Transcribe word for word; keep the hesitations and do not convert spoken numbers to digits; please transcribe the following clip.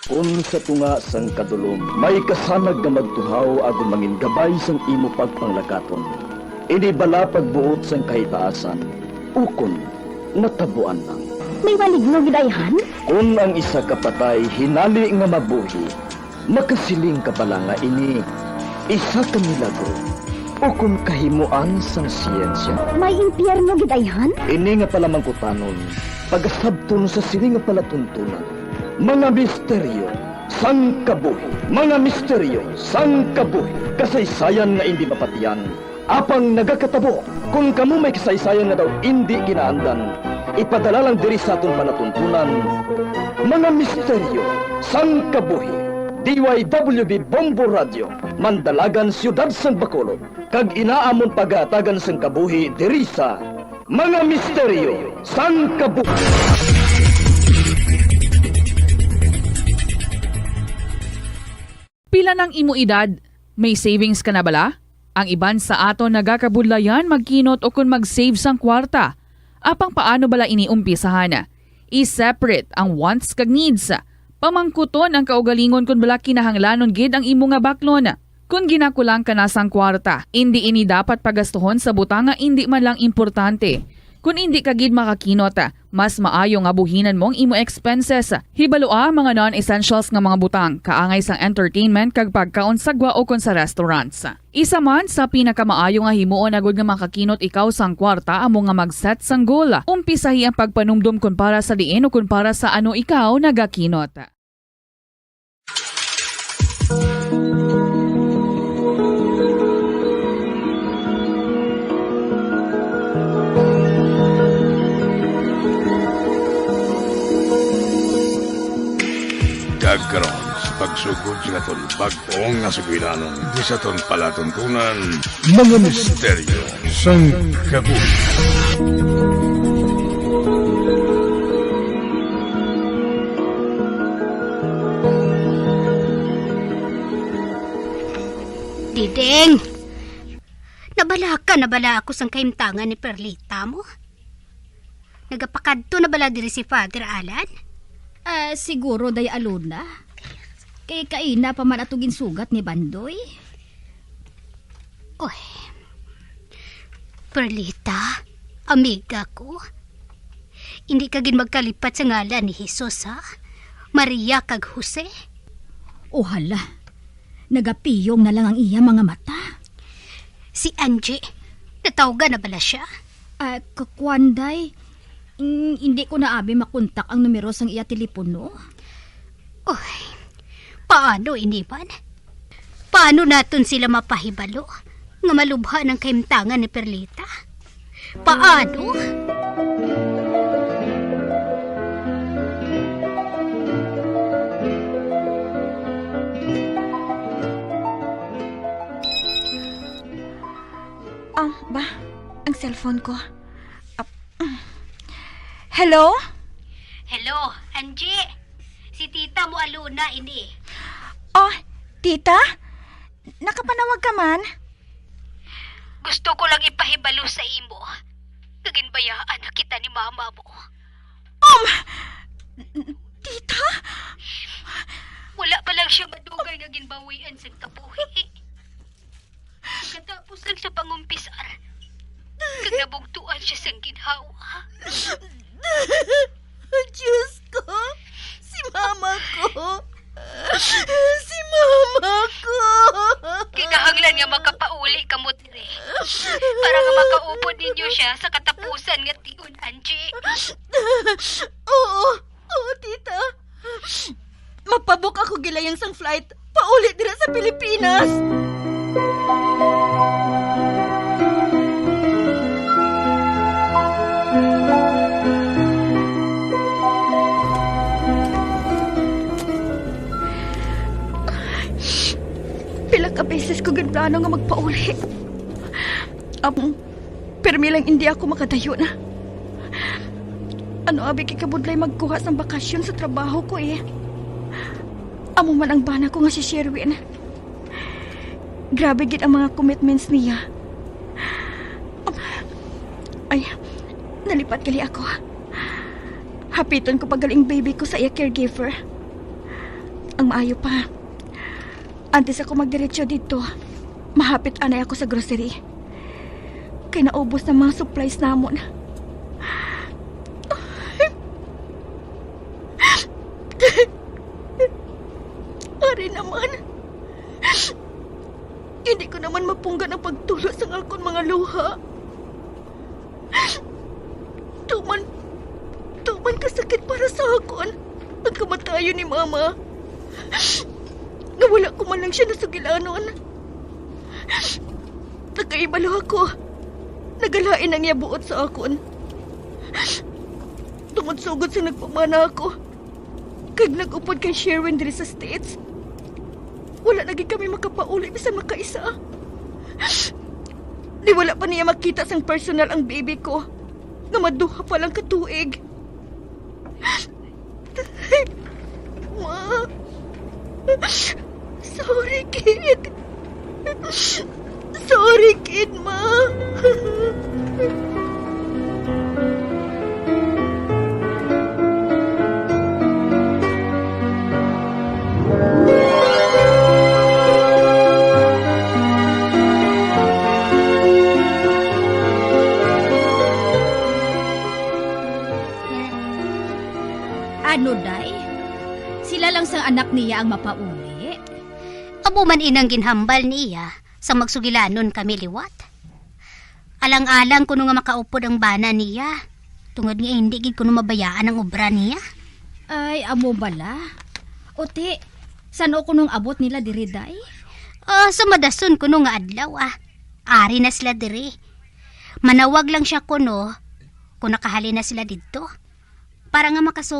Kon sa tunga sang kadulom may kasanag nga magtuhaw agod mangin gabay sang imo pagpanglakaton, ini bala pagbuot sang kahitaasan, ukon natabuan lang. May maligno gid ayhan? Kon ang isa ka patay hinali nga mabuhi, makasiling ka bala nga ini isa ka milagro ukon kahimoan sang siyensya? May impyerno gid ayhan? Ini nga palamangkutanon, pagasabton sa sini nga palatuntunan. Mga misteryo sang kabuhi. Mga misteryo sang kabuhi. Kasaysayan nga indi mapatian, apang nagakatabo. Kon kamo may kasaysayan nga daw indi ginaandan, ipadala lang diri sa aton palatuntunan. Mga misteryo sang kabuhi. D Y W B Bombo Radio, Mandalagan, Siyudad sang Bacolod, kag ina amon pagahatagan sang kabuhi diri sa Mga Misteryo sang Kabuhi. Pila nang imo edad? May savings ka na bala? Ang iban sa aton nagakabudlayan magkinot ukon mag-save sang kwarta. Apang paano bala ini umpisahan? I-separate ang wants kag needs. Pamangkuton ang kaugalingon kon bala kinahanglanon gid ang imo nga baklon. Kon ginakulang ka na sang kwarta, indi ini dapat pagastuhon sa butang nga indi man lang importante. Kon indi ka gid makakinot, mas maayo nga buhinan mo ang imo expenses. Hibalua ang mga non-essentials nga mga butang, kaangay sang entertainment kag pagkaon sa gwa ukon sa restaurants. Isa man sa pinakamaayo nga himuon agod nga makakinot ikaw sang kwarta amo nga mag-set sang goal. Umpisahi ang pagpanumdom kon para sa diin ukon para sa ano ikaw nagakinot. Kag karon, sa pagsugod sa aton bag-o nga sugilanon, di sa aton palatuntunan, mga misteryo sang kabuhi. Diding! Nabalaka na bala ako sang kahimtangan ni Perlita mo? Nagapakadto na bala diri si Father Alan? Ah, siguro, Day Alona. Kay kaina pa man ato ginsugat ni Bandoy. Oy. Perlita, amiga ko. Hindi ka gid magkalipat sa ngalan ni Jesus, ha? Maria kag Jose. O hala, nagapiyong na lang ang iya mga mata. Si Angie, natawgan na bala siya? Ah, kakwan, day. Mm, hindi ko na abi makontak ang numero sang iya telepono. Oy, paano ini man? Paano naton sila mapahibalo nga malubha ang kahimtangan ni Perlita? Paano? Ah, ba? Ang cellphone ko. Ah, mm. Hello? Hello, Angie. Si Tita mo, Alona, ini. Oh, Tita? Nakapanawag ka man? Gusto ko lang ipahibalo sa imo nga ginbayaan na kita ni mama mo. Um, Tita? Wala pa lang siya madugay nga ginbawian sang kabuhi. Katapos lang sa pangumpisar, kag nabugtuan siya sang ginhawa. Diyos ko! Si mama ko! Si mama ko! Kinahanglan nga makapauli kamo diri para nga makaupod ninyo siya sa katapusan nga tion, Angie. Oo, oo, tita. Mapabok ako gilayang sang flight pauli dira sa Pilipinas. Pila ka beses ko ginplano nga magpauli. Amo, pirmi lang indi ako makadayon. Ano abi kay kabudlay magkuha sang bakasyon sa trabaho ko, eh. Amo man ang bana ko nga si Sherwin. Grabe gid ang mga commitments niya. Ay, nalipat gali ako. Hapiton ko pa gali ang baby ko sa iya caregiver. Ang maayo pa, antes ako magdiretso dito, mahapit anay ako sa grocery. Kay naubos na mga supplies namon. Ari naman. Hindi ko naman mapunggan ang pagtulo sang akon mga luha. Tuman, tuman kasakit para sa akon ang kamatayon ni Mama. Nga wala ko man lang siya nasugilanon. Nakahibalo ako. Nagalain ang iya buot sa akon. Tungod sugod sa nagpamana ako, kag nag-upod kay Sherwin diri sa States, wala na gid kami makapauli bisan makaisa. Di wala pa niya makita sang personal ang baby ko, nga maduha pa lang ka tuig. Ma, sorry, kid. Sorry, kid, ma. Ano, day? Sila lang sang anak niya ang mapauli? Amo man inang ginhambal niya sang magsugilanon kami liwat. Alang-alang kuno nga makaupod ang bana niya, tungod nga hindi gid kuno mabayaan ang obra niya. Ay, amo bala. Uti, san-o kunong abot nila diri, day? Ah, sa madason kuno nga adlaw, ah. Ari na sila diri. Manawag lang siya kuno kung nakahalin na sila didto, para nga makasugod